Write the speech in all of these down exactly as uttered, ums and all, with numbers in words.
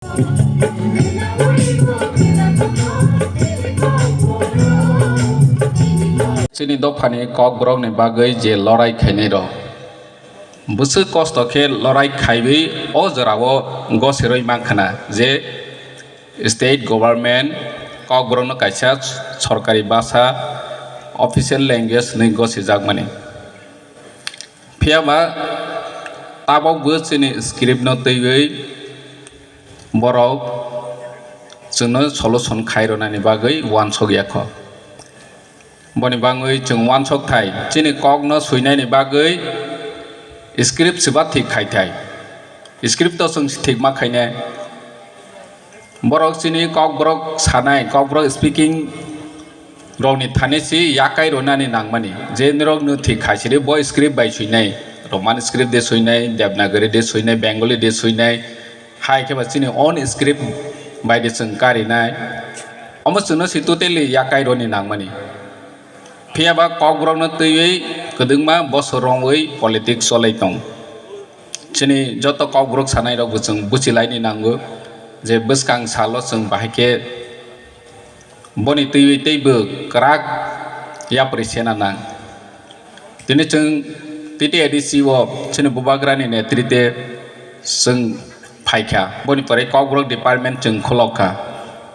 Chini dophani kokborokni bagwi je lorai khainai rok, bwswk kosto khe lorai khaiwi o jorao gosirwi mankha na je state government kokborokno kaisa sorkari bhasha, official language hwnwi gosijakmani. Phiya ba tabokbo chini script no twiwi borok chwngno solution khai rwnani bagwi uansuk ya kho. Boni bagwi chwng uansuk thai, chini kokno swinani bagwi script swba thik khai thai. Script to chwng thik ma khainai. Borok chini kokborok sanai, kokborok speaking rokni thani si yakai rwnani nangmani, je nirok no thik khai siri bo script bai swinai, Roman script de swinai, Devanagari de swinai, Bengali de swinai, hai khe ba chini own script bai de chwng karinai, omo chwngno si totally yakai rwni nangmani. Phiya ba kokborokno twiwi kwdwngma bosor romwi politics cholai tong. Chini joto kokborok sanai rokbo chwng buchilaini nango je bwskang salo chwng bahai khe boni twiwi teibo kwrak yapri sena nang. Tini chwng T T A D C o chini bubagrani netrite chwng phaikha, boni pore kokborok department chwng khulok kha.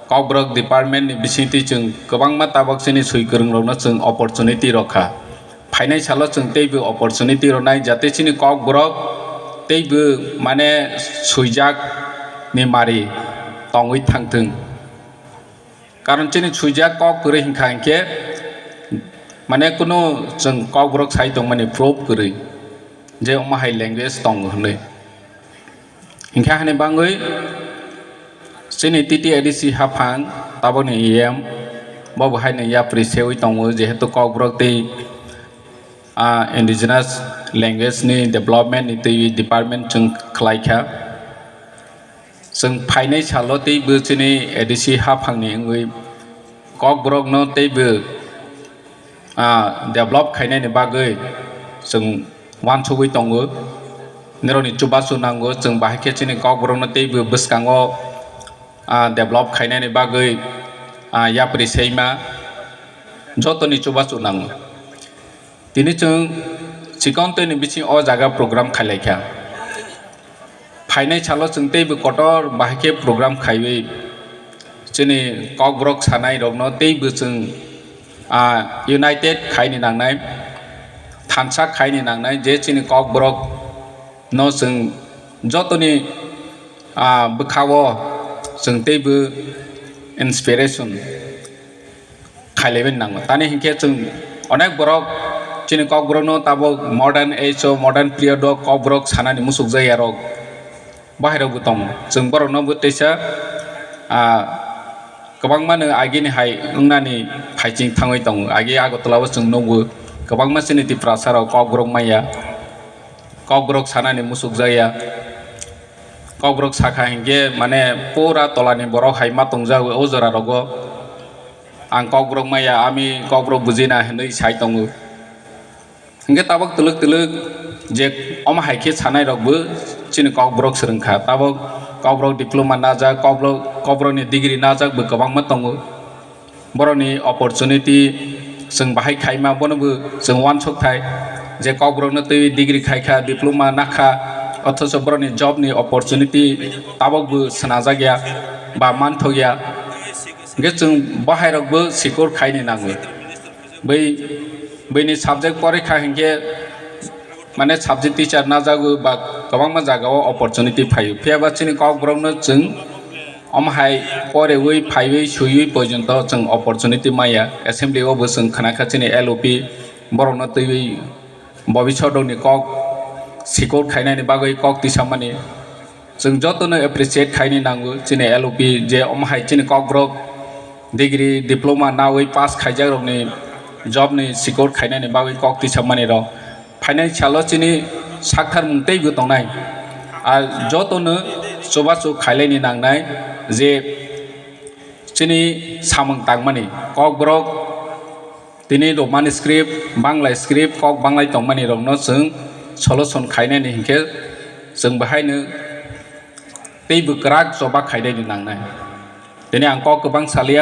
Kokborok department ni bisingtwi chwng kwbangma tabok chini swi kwrwng rokno chwng opportunity rw kha. Phainai salo chwng teibo opportunity rwnai, jate chini kokborok teibo mane swijak ni mari tongwi thangthwng. Karon chini swijak kok kwrwi hinkha hinkhe mane kunu chwng kokborok sai tongmani proof kwrwi je omo hai language tongo hwnwi. Hinkhe hani bagwi chini T T A D C haphang tabokni E M bo bo haino yapri sewi tongo, jehetu kokborok tei, ah, indigenous language ni development ni twi department chwng khlai kha. Chwng phainai salo teibo chini A D C haphangni wngwi kokborokno teibo, ah, develop khainani bagwi chwng uansugwi tongo. Nirokni chubachu nango, chwng bahai khe chini kokborokno teibo bwskango, ah, develop khainani bagwi, ah, yapri seima jotoni chubachu nango. Tini chwng chikon tweni bising o jaga program khailaikha. Phainai salo chwng teibo kotor bahai khe program khaiwi chini kokborok sanai rokno teibo chwng, ah, united khaini nangnai, thansa khaini nangnai je chini kokborok no chwng jotoni, ah, bwkhao chwng teibo inspiration khailaiwi nango. Tani hinkhe chwng onek borok chini kokborokno tabok modern age o, modern period o kokborok sanani muchukjakya rok bahairokbo tongo. Chwng borokno bo teisa, ah, kwbangmano agini hai wngnani phaiching thangwi tongo. Age Agartala o chwng nukgo kwbangma chini Tiprasa rok kokborok manya, kokborok sanani muchukjakya. Kokborok sakha hinkhe mane pura tolani borok hai ma tongjak o jora rogo. Ang kokborok maya, ami kokborok bujina hinwi sai tongo. Hinkhe tabok twlwk twlwk je omo hai khe sanai rokbo chini kokborok swrwngkha. Tabok kokborok diploma najak, kokborok, kokborokni degree najak bo kwbangma tongo. Borokni opportunity chwng bahai khaima, bono bo chwng uansuk thai je kokborokno twi degree khaikha, diploma nakha, othocho borokni job ni opportunity tabok bo swnajak ya ba manthok ya. Hwnkhe chwng bahairokbo sikor khaini nango. Bai, baini subject porikha hinkhe mane subject teacher najago ba kwbangma jagao opportunity phaio. Phiya ba chini kokborokno chwng omo hai porewi, phaiwi, suiwi pojonto chwng opportunity maya. Assembly o bo chwng khna kha chini L O P borokno twiwi bobisodokni kok sikor khainani bagwi kok tisamani. Chwng jotono appreciate khaini nango chini L O P je omo hai chini kokborok degree, diploma nawi pass khaijakrokni job ni sikor khainani bagwi kok tisamani rok. Phainai salo chini sakthar mung teibo tongnai. A jotono chubachu khailaini nangnai je chini samung tangmani kokborok tini Roman script, Bangla script, kok Banglai tongmani rokno chwng solution khainani hinkhe chwng bahaino tei bwkrak choba khainai ni nangnai. Tini ang kok kwbang salia,